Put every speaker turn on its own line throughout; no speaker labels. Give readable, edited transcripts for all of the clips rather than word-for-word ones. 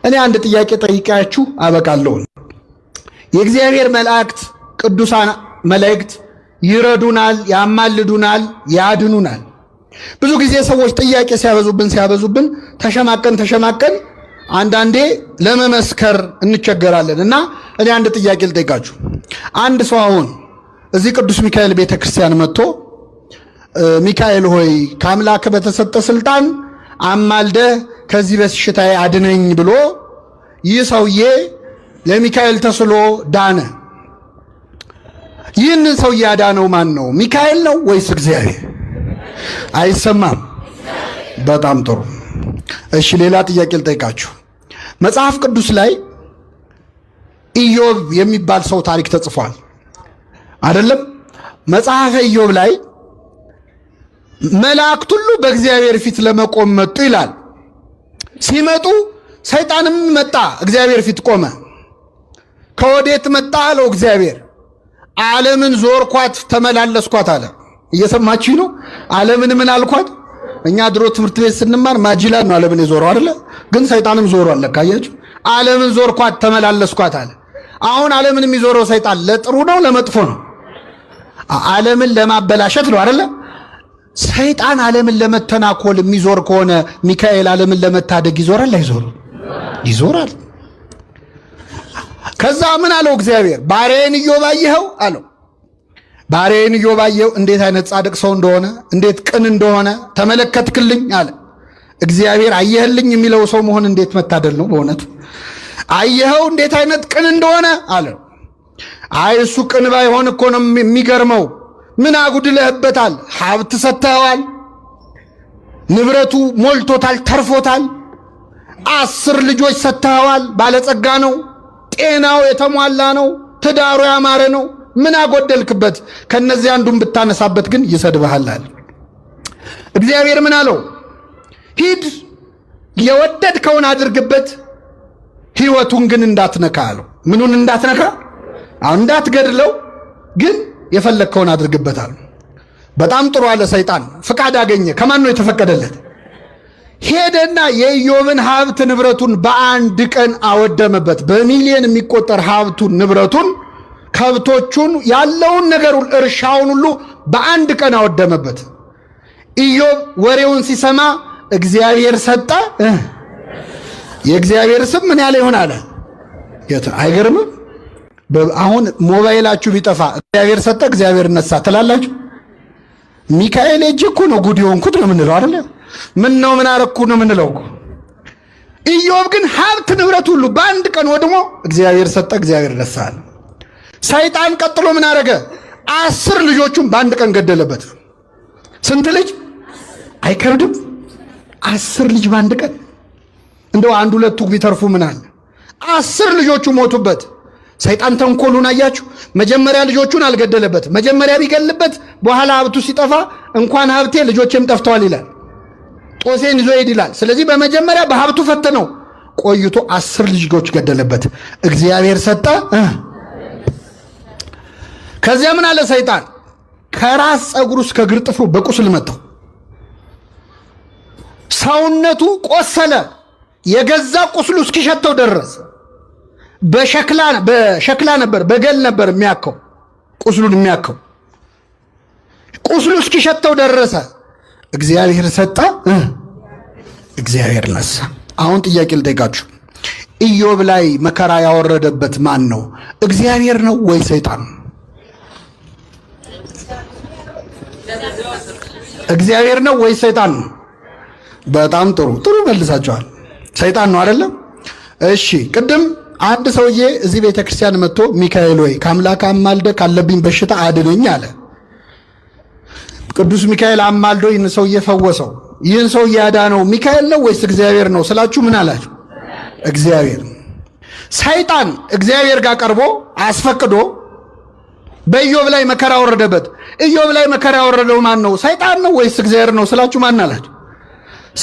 እኔ አንድ ጥያቄ ጠይቄያችሁ አበቃለሁ። የእግዚአብሔር መላእክት፣ ቅዱሳን መላእክት ይረዱናል፣ ያማልዱናል፣ ያድኑናል። ብዙ ጊዜ ሰዎች ጥያቄ ሲያበዙብን ሲያበዙብን ተሸማቀን ተሸማቀን አንዳንዴ ለመመስከር እንቸገራለን። እና እኔ አንድ ጥያቄ ልጠይቃችሁ። አንድ ሰው አሁን እዚህ ቅዱስ ሚካኤል ቤተ ክርስቲያን መጥቶ ሚካኤል ሆይ፣ ከአምላክ በተሰጠ ስልጣን አማልደህ ከዚህ በሽታዬ አድነኝ ብሎ ይህ ሰውዬ ለሚካኤል ተስሎ ዳነ። ይህንን ሰውዬ ያዳነው ማን ነው? ሚካኤል ነው ወይስ እግዚአብሔር? አይሰማም። በጣም ጥሩ። እሺ፣ ሌላ ጥያቄ ልጠይቃችሁ። መጽሐፍ ቅዱስ ላይ ኢዮብ የሚባል ሰው ታሪክ ተጽፏል አይደለም? መጽሐፈ ኢዮብ ላይ መላእክት ሁሉ በእግዚአብሔር ፊት ለመቆም መጡ ይላል። ሲመጡ ሰይጣንም መጣ፣ እግዚአብሔር ፊት ቆመ። ከወዴት መጣ አለው እግዚአብሔር። ዓለምን ዞርኳት ተመላለስኳት አለ። እየሰማችሁ ነው? ዓለምን ምን አልኳት? እኛ ድሮ ትምህርት ቤት ስንማር ማጂላን ነው ዓለምን የዞረው አይደለ? ግን ሰይጣንም ዞሯል ለካ። አያችሁ? ዓለምን ዞርኳት ተመላለስኳት አለ። አሁን ዓለምን የሚዞረው ሰይጣን ለጥሩ ነው ለመጥፎ ነው? ዓለምን ለማበላሸት ነው አይደለ? ሰይጣን ዓለምን ለመተናኮል የሚዞር ከሆነ ሚካኤል ዓለምን ለመታደግ ይዞራል አይዞርም? ይዞራል። ከዛ ምን አለው እግዚአብሔር? ባሪያዬን ኢዮብ አየኸው አለው። ባሪያዬን ኢዮብ አየኸው፣ እንዴት አይነት ጻድቅ ሰው እንደሆነ፣ እንዴት ቅን እንደሆነ ተመለከትክልኝ አለ። እግዚአብሔር አየህልኝ የሚለው ሰው መሆን እንዴት መታደል ነው በእውነቱ። አየኸው እንዴት አይነት ቅን እንደሆነ አለ። አይ፣ እሱ ቅን ባይሆን እኮ ነው የሚገርመው። ምን አጉድለህበታል? ሀብት ሰጥተኸዋል፣ ንብረቱ ሞልቶታል፣ ተርፎታል። 10 ልጆች ሰጥተኸዋል፣ ባለጸጋ ነው፣ ጤናው የተሟላ ነው፣ ትዳሩ ያማረ ነው። ምን አጎደልክበት? ከነዚህ አንዱን ብታነሳበት ግን ይሰድብሃል አለ። እግዚአብሔር ምን አለው? ሂድ፣ የወደድከውን አድርግበት፣ ሕይወቱን ግን እንዳትነካ አለው። ምኑን እንዳትነካ? አሁን እንዳትገድለው፣ ግን የፈለግከውን አድርግበት አለው። በጣም ጥሩ አለ ሰይጣን። ፍቃድ አገኘ። ከማን ነው የተፈቀደለት? ሄደና የኢዮብን ሀብት ንብረቱን በአንድ ቀን አወደመበት። በሚሊዮን የሚቆጠር ሀብቱን፣ ንብረቱን፣ ከብቶቹን፣ ያለውን ነገር፣ እርሻውን ሁሉ በአንድ ቀን አወደመበት። ኢዮብ ወሬውን ሲሰማ እግዚአብሔር ሰጠ፣ የእግዚአብሔር ስም ምን ያለ ይሆን አለ። አይገርምም? አሁን ሞባይላችሁ ቢጠፋ እግዚአብሔር ሰጠ፣ እግዚአብሔር ነሳ ትላላችሁ? ሚካኤል እጅ እኮ ነው ጉድ የሆንኩት ነው የምንለው አይደለ? ምን ነው ምን አረኩ ነው የምንለው እኮ። ኢዮብ ግን ሀብት ንብረት ሁሉ በአንድ ቀን ወድሞ እግዚአብሔር ሰጠ፣ እግዚአብሔር ነሳ አለ። ሰይጣን ቀጥሎ ምን አረገ? 10 ልጆቹን በአንድ ቀን ገደለበት። ስንት ልጅ? አይከብድም? 10 ልጅ በአንድ ቀን። እንደው አንድ ሁለቱ ቢተርፉ ምን አለ? 10 ልጆቹ ሞቱበት። ሰይጣን ተንኮሉን አያችሁ። መጀመሪያ ልጆቹን አልገደለበት። መጀመሪያ ቢገልበት በኋላ ሀብቱ ሲጠፋ እንኳን ሀብቴ ልጆቼም ጠፍተዋል ይላል። ጦሴን ይዞ ሄድ ይላል። ስለዚህ በመጀመሪያ በሀብቱ ፈተነው። ቆይቶ 10 ልጆች ገደለበት። እግዚአብሔር ሰጠ። ከዚያ ምን አለ ሰይጣን? ከራስ ፀጉሩ እስከ እግር ጥፍሩ በቁስል መታው። ሰውነቱ ቆሰለ። የገዛ ቁስሉ እስኪሸተው ደረሰ። በሸክላ ነበር፣ በገል ነበር የሚያከው፣ ቁስሉን የሚያከው። ቁስሉ እስኪሸተው ደረሰ። እግዚአብሔር ሰጠ፣ እግዚአብሔር ነሳ። አሁን ጥያቄ ልጠይቃችሁ። ኢዮብ ላይ መከራ ያወረደበት ማን ነው? እግዚአብሔር ነው ወይ ሰይጣን? እግዚአብሔር ነው ወይ ሰይጣን ነው? በጣም ጥሩ ጥሩ መልሳችኋል። ሰይጣን ነው አይደለም? እሺ፣ ቅድም አንድ ሰውዬ እዚህ ቤተክርስቲያን መጥቶ ሚካኤል ወይ ከአምላክ አማልደ ካለብኝ በሽታ አድነኝ አለ። ቅዱስ ሚካኤል አማልዶ ይህን ሰውዬ ፈወሰው። ይህን ሰውዬ ያዳነው ሚካኤል ነው ወይስ እግዚአብሔር ነው ስላችሁ ምን አላችሁ? እግዚአብሔር። ሰይጣን እግዚአብሔር ጋር ቀርቦ አስፈቅዶ በኢዮብ ላይ መከራ ወረደበት። ኢዮብ ላይ መከራ ያወረደው ማን ነው? ሰይጣን ነው ወይስ እግዚአብሔር ነው ስላችሁ ማን አላችሁ?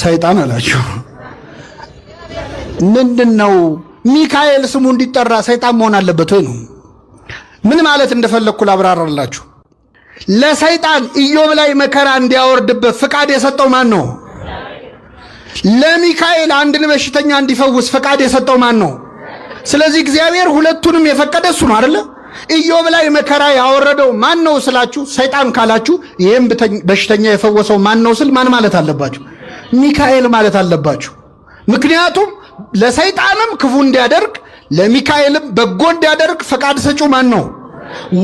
ሰይጣን አላችሁ። ምንድን ነው ሚካኤል ስሙ እንዲጠራ ሰይጣን መሆን አለበት ወይ ነው? ምን ማለት እንደፈለግኩ ላብራራላችሁ። ለሰይጣን ኢዮብ ላይ መከራ እንዲያወርድበት ፍቃድ የሰጠው ማን ነው? ለሚካኤል አንድን በሽተኛ እንዲፈውስ ፈቃድ የሰጠው ማን ነው? ስለዚህ እግዚአብሔር ሁለቱንም የፈቀደ እሱ ነው አይደለ? ኢዮብ ላይ መከራ ያወረደው ማን ነው ስላችሁ ሰይጣን ካላችሁ፣ ይህም በሽተኛ የፈወሰው ማን ነው ስል ማን ማለት አለባችሁ? ሚካኤል ማለት አለባችሁ። ምክንያቱም ለሰይጣንም ክፉ እንዲያደርግ ለሚካኤልም በጎ እንዲያደርግ ፈቃድ ሰጪው ማን ነው?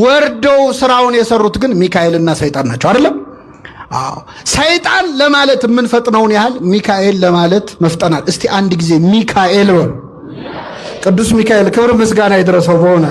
ወርደው ስራውን የሰሩት ግን ሚካኤልና ሰይጣን ናቸው። አይደለም? አዎ። ሰይጣን ለማለት የምንፈጥነውን ያህል ሚካኤል ለማለት መፍጠናል። እስቲ አንድ ጊዜ ሚካኤል በሉ። ቅዱስ ሚካኤል ክብር ምስጋና ይድረሰው በሆነ